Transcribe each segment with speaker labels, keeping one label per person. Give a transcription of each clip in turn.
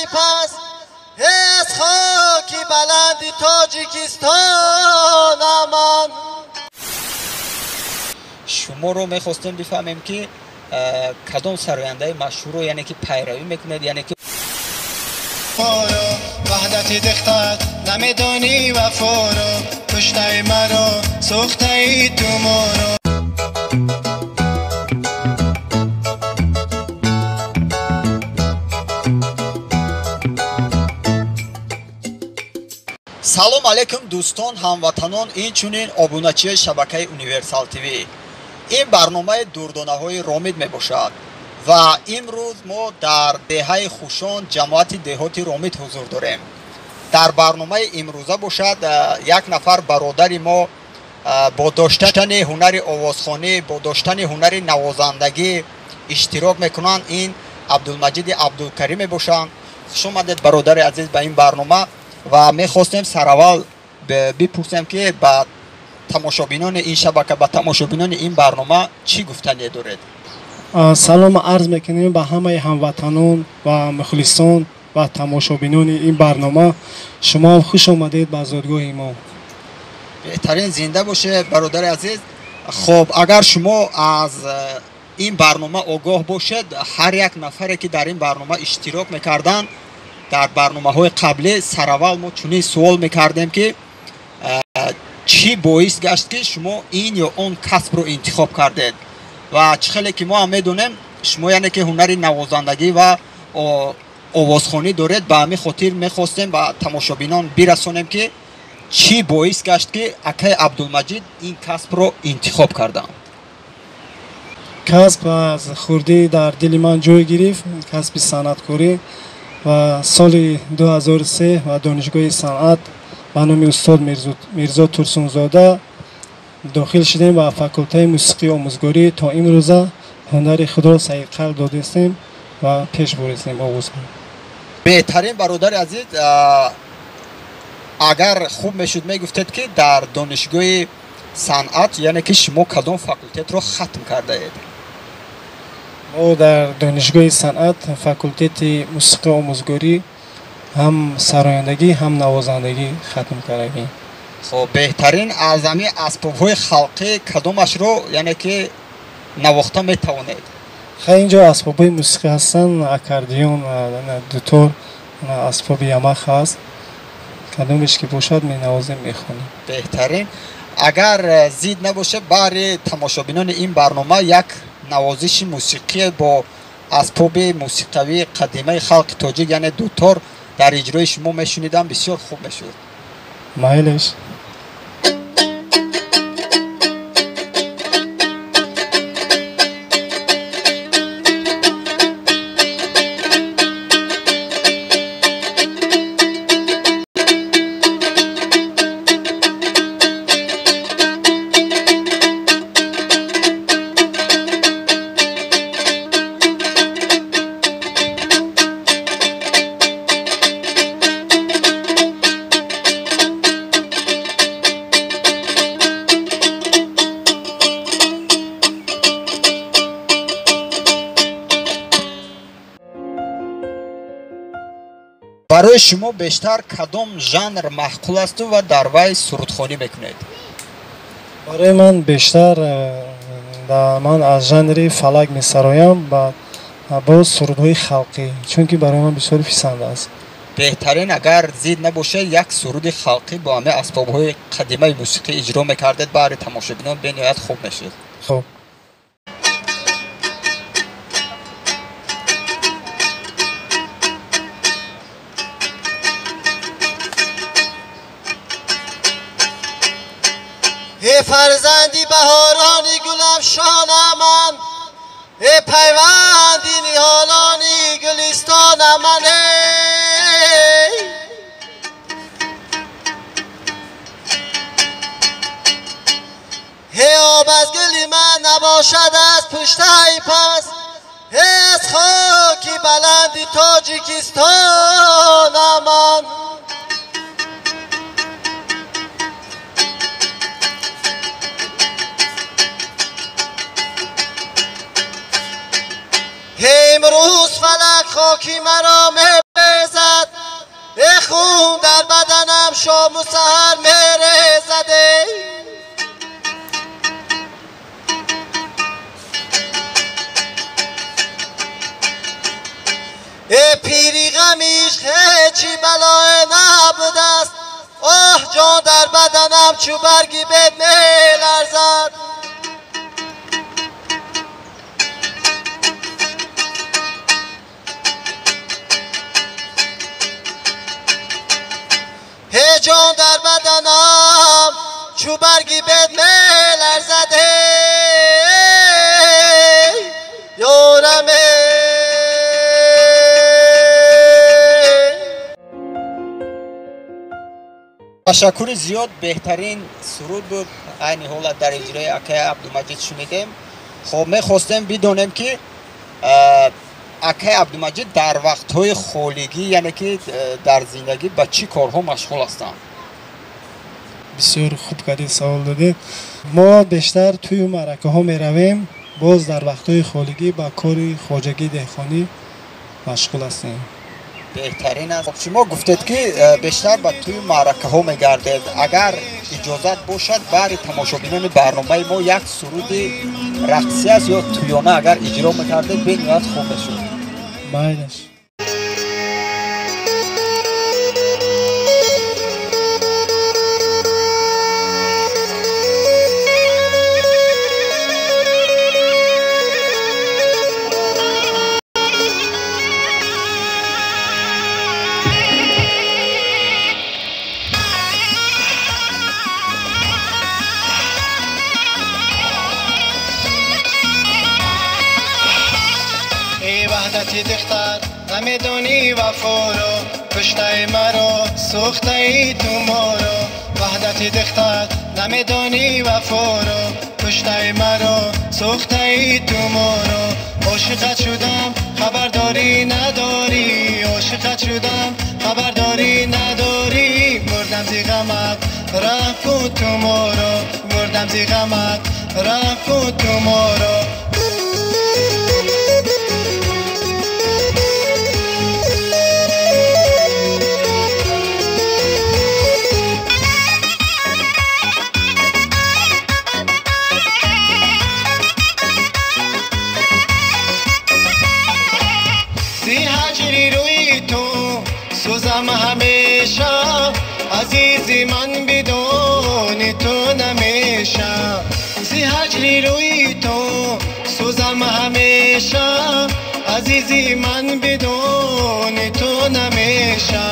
Speaker 1: пуштаи пас, аз хоки баланди Тоҷикистонам ман.
Speaker 2: Шуморо мехостем бифаҳмем, ки кадом сарояндаи машҳурро, яъне ки пайравӣ мекунед, яъне ки
Speaker 1: ваҳдати дихтат намедонӣ вафоро, пуштаи маро сӯхтаи ту моро.
Speaker 2: Салом алейкум, дӯстон, ҳамватанон, инчунин обуначиёи шабакаи Универсал ТВ. Ин барномаи дурдонаҳои Ромид мебошад ва имрӯз мо дар деҳаи Хушон, ҷамоати деҳоти Ромид ҳузур дорем. Дар барномаи имрӯза бошад як нафар бародари мо бо доштани ҳунари овозхонӣ, бо доштани ҳунари навозандагӣ иштирок мекунанд. Ин Абдулмаҷиди Абдулкарим мебошанд. Хуш омадед, бародари азиз, ба ин барнома ва мехостем сараввал бипурсем, ки ба тамошобинони ин шабака, ба тамошобинони ин барнома чӣ гуфтане доред?
Speaker 3: Салом арз мекунем ба ҳамаи ҳамватанон ва мухлисон ва тамошобинони ин барнома. Шумо хуш омадед ба зодгоҳи мо.
Speaker 2: Беҳтарин, зинда бошед, бародари азиз. Хоб, агар шумо аз ин барнома огоҳ бошед, ҳар як нафаре ки дар ин барнома иштирок мекарданд дар барномаҳои қаблӣ, сараввал мо чунин суол мекардем, ки чӣ боис гашт, ки шумо ин ё он касбро интихоб кардед. Ва чӣ хеле ки мо ҳам медонем, шумо яъне ки ҳунари навозандагӣ ва овозхонӣ доред. Ба ҳамин хотир мехостем ба тамошобинон бирасонем, ки чӣ боис гашт, ки акаи Абдулмаҷид ин касбро интихоб карданд.
Speaker 3: Касб аз хурдӣ дар дили ман ҷой гирифт, касби санъаткорӣ, ва соли 2003 ва донишгоҳи санъат ба номи устод Мирзо Турсунзода дохил шудем ва факултаи мусиқии омӯзгорӣ. То имрӯза ҳунари худро сайқал додистем ва пеш буристем овозҳо.
Speaker 2: Беҳтарин, бародари азиз. Агар хуб мешуд, мегуфтед, ки дар донишгоҳи санъат, яъне ки шумо кадом факултетро хатм кардаед?
Speaker 3: Мо дар донишгоҳи санъат факултети мусиқии омӯзгорӣ, ҳам сарояндагӣ, ҳам навозандагӣ хатм кардагем.
Speaker 2: Хоб, беҳтарин. Аз ҳамин асбобҳои халқӣ кадомашро, яъне ки навохта метавонед?
Speaker 3: Хай, инҷо асбобҳои мусиқӣ ҳастанд: аккордеон, дутор, асбоби ямах ҳаст. Кадомеш ки бошад, менавозем, мехонем.
Speaker 2: Беҳтарин. Агар зид набошад, баҳри тамошобинони ин барнома як навозиши мусиқӣ бо асбоби мусиқавии қадимаи халқи тоҷик, яъне дутор, дар иҷрои шумо мешунидам, бисёр хуб мешуд.
Speaker 3: Майлеш.
Speaker 2: Барои шумо бештар кадом жанр маъқул асту ва дар вай сурудхонӣ мекунед?
Speaker 3: Барои ман бештар ман аз жанри фалак месароям ва боз сурудҳои халқӣ, чунки барои ман бисёр писанд аст.
Speaker 2: Беҳтарин. Агар зид набошад, як суруди халқӣ бо ҳамаи асбобҳои қадимаи мусиқӣ иҷро мекардед, баҳри тамошобинон бениҳоят хуб мешуд.
Speaker 3: Хуб.
Speaker 1: Эй фарзанди баҳорони гулафшонам ман, эй пайванди ниҳолони гулистонам ман, эй эй об аз гули ман набошад аз пуштаи пас, эй аз хоки баланди Тоҷикистонам ман. Имрӯз фалак хоки маро мебе میخیزد، ای خون در بدنم شام و سحر میریزد. ای پیری غمیش هیچی بلای نبود است، آه جان در بدنم چو برگی بید میلرزد. هی جان در بدنم چو برگی بید میلرزد. یارم.
Speaker 2: Ташаккури зиёд, беҳтарин суруд буд. Айни ҳолат дар иҷрои акаи Абдумаҷид шунидем. Хоб, мехостем бидонем, ки акаи Абдумаҷид дар вақтҳои холигӣ, яъне ки дар зиндагӣ ба чӣ корҳо машғул ҳастанд?
Speaker 3: Бисёр хуб кардед, савол додед. Мо бештар тӯю маъракаҳо меравем, боз дар вақтҳои холигӣ ба кори хоҷагии деҳқонӣ машғул ҳастем.
Speaker 2: Беҳтарин аст. Шумо гуфтед, ки бештар ба тӯи маъракаҳо мегардед. Агар иҷозат бошад, баҳри тамошобинони барномаи мо як суруди рақсӣ аст ё тӯёна агар иҷро мекардед, бениҳоят хуб мешуд.
Speaker 3: Майлаш.
Speaker 4: دختر نمیدونی وفا رو، کشته مرا سوخته ای تو ما رو. وحدت دختر نمیدونی وفا رو، کشته مرا سوخته ای تو ما رو. عاشقت شدم خبرداری نداری، عاشقت شدم خبرداری نداری. مردم زی غمت رحم کن تو ما رو، مردم زی غمت رحم کن تو ما رو. همیشه عزیزی من بدون تو نمیشه، زی هجری روی تو سوزم همیشه، عزیزی من بدون تو نمیشه.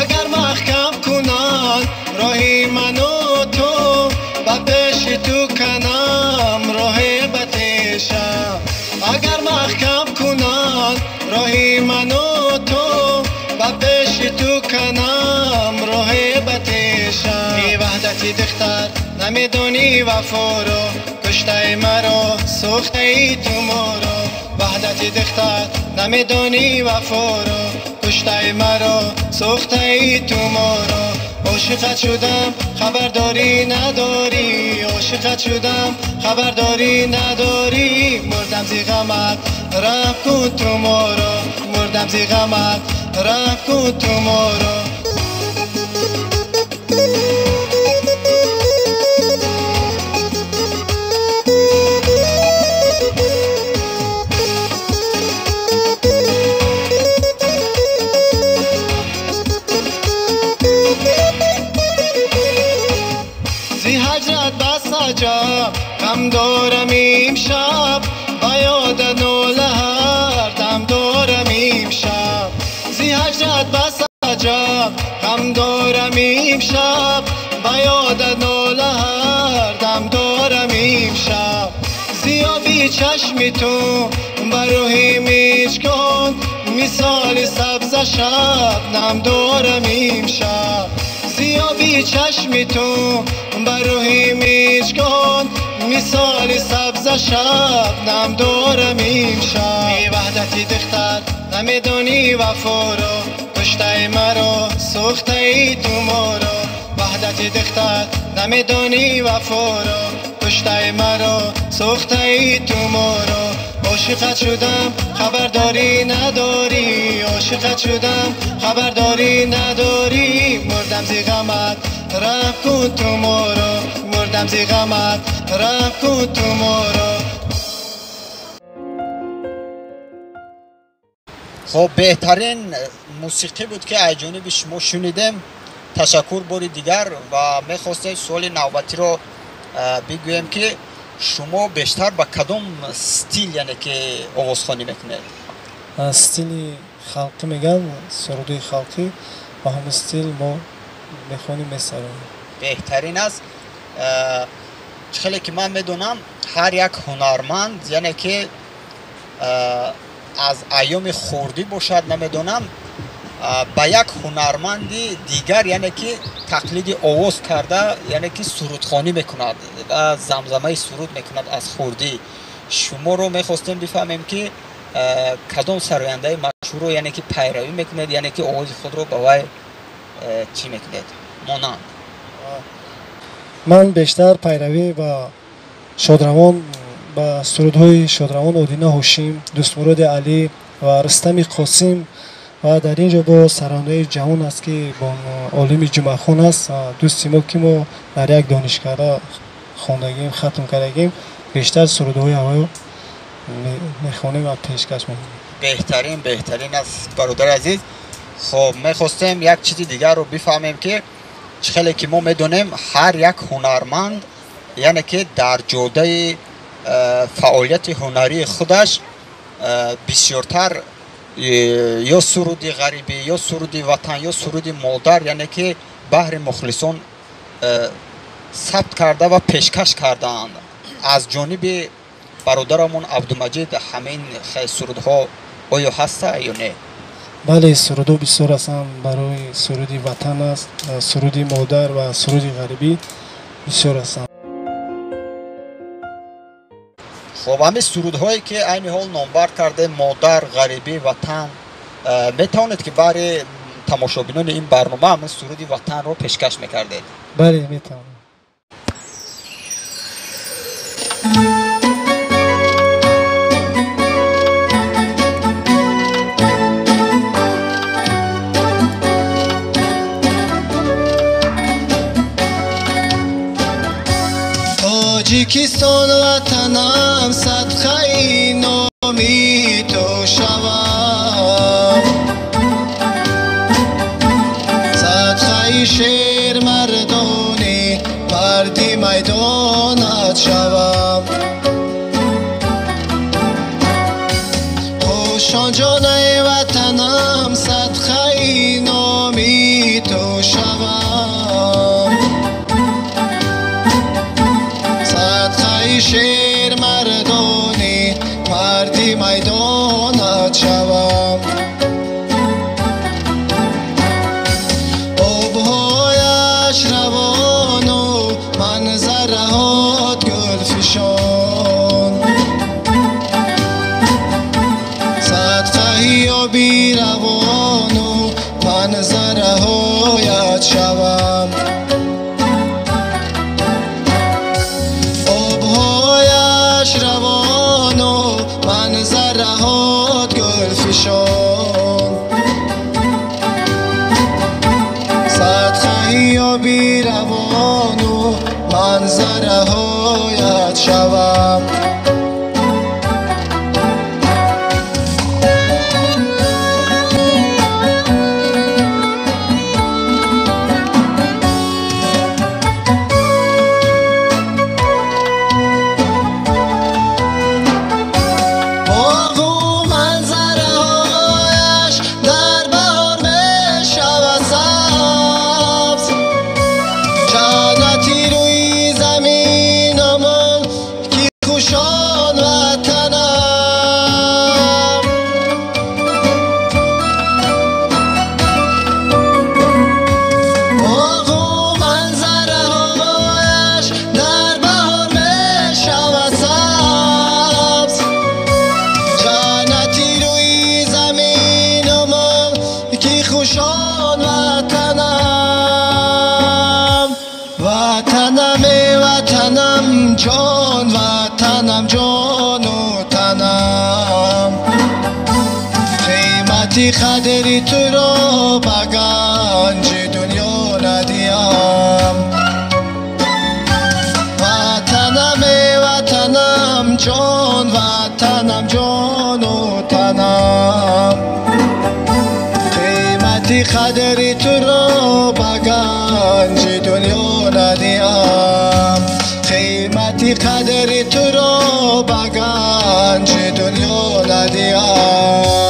Speaker 4: اگر محکم کنن راهی من و تو، به پیش تو کنم راه بتیشه. اگر محکم کنن راهی من و تو، به پیش تو کنم راه بتیشه. ای وحدتی دختر نمیدونی وفا رو، کشته مرا سوخته ای تو ما رو. وحدتی دختر نمیدونی وفا رو، کشته مرا سوخته ای تو ما رو. عاشقت شدم خبرداری نداری، عاشقت شدم خبرداری نداری. مردم زی غمت رحم کن تو ما رو، مردم زی غمت رحم کن تو ما رو. زی هجرت بس عجب غم دارم امشب، با یاد نوله هر دم دارم امشب. زی هجرت بس عجب غم دارم امشب، با یاد نوله هر دم دارم امشب. زیابی چشم تو بر روحی میشکن، مثال سبز شب نم دارم امشب. زیابی چشم تو بر روحی میشکن، مثال سبز شب نم دارم امشب. ای وحدتی دختر نمیدونی وفا رو، کشته مرا سوخته ای تو ما رو. وحدتی دختر نمیدونی وفا رو، کشته مرا سوخته ای تو ما رو. ошиқат шудам хабардорӣ надорӣ, ошиқат шудам хабардорӣ надорӣ. Мурдам зи ғамат раҳм кун ту моро, мурдам зи ғамат раҳм кун ту моро.
Speaker 2: Хоб, беҳтарин мусиқӣ буд ки аз ҷониби шумо шунидем. Ташаккур бори дигар ва мехостем суоли навбатиро бигӯем ки шумо бештар ба кадом стил яъне ки овозхонӣ мекунед?
Speaker 3: Стили халқӣ мегӯям, суруди халқӣ, ба ҳамин стил мо мехонем, месароем.
Speaker 2: Беҳтарин аст. Хеле ки ман медонам, ҳар як ҳунарманд яъне ки аз айёми хурдӣ бошад, намедонам, ба як ҳунарманди дигар яъне ки тақлиди овоз карда яъне ки сурудхонӣ мекунад ва замзамаи суруд мекунад аз хурдӣ. Шуморо мехостем бифаҳмем ки кадом сарояндаи машҳурро яъне ки пайравӣ мекунед, яъне ки овози худро ба вай чӣ мекунед монанд?
Speaker 3: Ман бештар пайравӣ ба шодравон, ба сурудҳои шодравон Одина Ҳошим, Дӯстмуроди Алӣ ва Рустами Қосим ва дар ин ҷо бо сарандаи ҷавон аст ки бо Олими Ҷумъахон аст, дӯсти мо ки мо дар як донишкарда хондагим, хатм кардагим, бештар сурудҳои ҳавоё мехонем ва пешкаш мекунем.
Speaker 2: Беҳтарин, беҳтарин аст бародари азиз. Хоб, мехостем як чизи дигарро бифаҳмем ки чӣ хеле ки мо медонем, ҳар як ҳунарманд яъне ки дар ҷодаи фаъолияти ҳунарии худаш бисёртар ё суруди ғарибӣ, ё суруди ватан, ё суруди модар яъне ки баҳри мухлисон сабт карда ва пешкаш кардаанд. Аз ҷониби бародарамон Абдумаҷид ҳамин сурудҳо оё ҳаста ё не?
Speaker 3: Бале, сурудҳо бисёр ҳастанд. Барои суруди ватан аст, суруди модар ва суруди ғарибӣ бисёр ҳастанд.
Speaker 2: Хоб, ҳамин сурудҳое ки айни ҳол номбар кардем, модар, ғарибӣ, ватан, метавонед ки баҳри тамошобинони ин барнома ҳамин суруди ватанро пешкаш мекардед?
Speaker 3: Бале, метавонам.
Speaker 4: Тоҷикистон ватанам, садқаи номи ту шавам, садқаи шермардони марди майдонат шавам. Хушонҷонаи ватанам, садқаи номи ту шавам, шермардони марди майдонат шавам. Обҳояш равону манзараҳот гулфишон, садқаи оби равону манзараҳоят шавам. Равону манзараҳот гулфишон, садқаи оби равону манзараҳоят шавам. Ҷаннати рӯи заминамон ки хушо قیمتی قدری تو را به گنج دنیا ندیم. وطنم وطنم جان وطنم جان و تنم، قیمتی قدری تو را به گنج دنیا ندیم. قیمتی قدری تو را به گنج دنیا ندیم.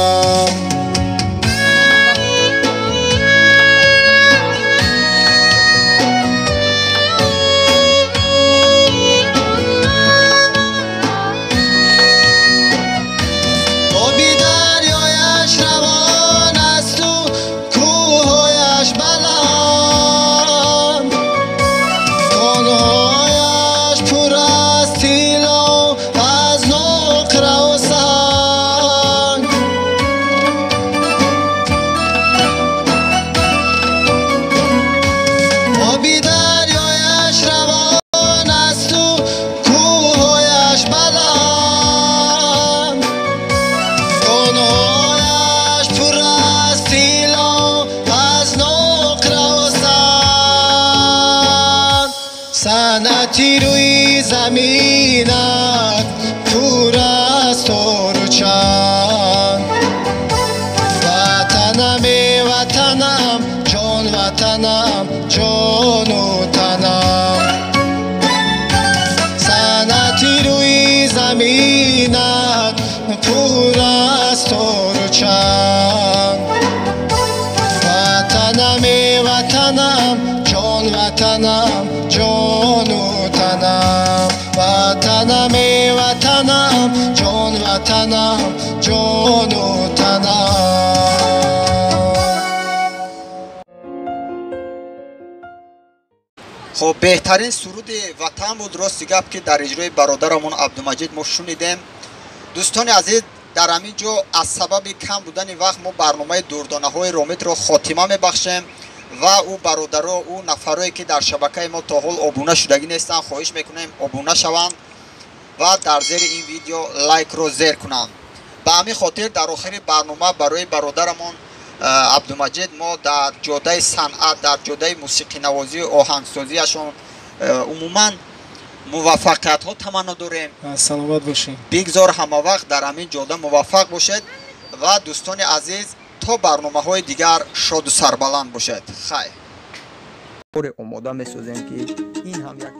Speaker 4: صنعتی روی زمینت پر از تار و چنگ. وطنم وطنم جان وطنم جان و تنم، صنعتی روی زمینت پر از تار و چنگ. وطنم وطنم جان وطنم جان و تنم، وطنم وطنم جان وطنم جان و تنم.
Speaker 2: خب بهترین سرود وطن بود راستی گپ که در اجرای برادرمون عبدالمجید ما شنیدیم. دوستان عزیز در همین جا از سبب کم بودن وقت ما برنامه دردانه های رامید را خاتمه میبخشیم و او برادرها او نفرایی که در شبکه ما تا حال обуна شدگی نیستن خواهش میکنیم обуна شوند و در زیر این ویدیو لایک رو زیر کنند. به همین خاطر در آخر برنامه برای برادرمون عبدالمجید ما در جاده صنعت، در جاده موسیقی نوازی و آهنگسازیشون عموما موفقیت ها تمنا داریم.
Speaker 3: سلامت باشین.
Speaker 2: بگذار همه وقت در همین جاده موفق باشید و دوستان عزیز تا برنامه های دیگر شاد و سربلند باشد. خیر. омода месозем ки ин ҳам як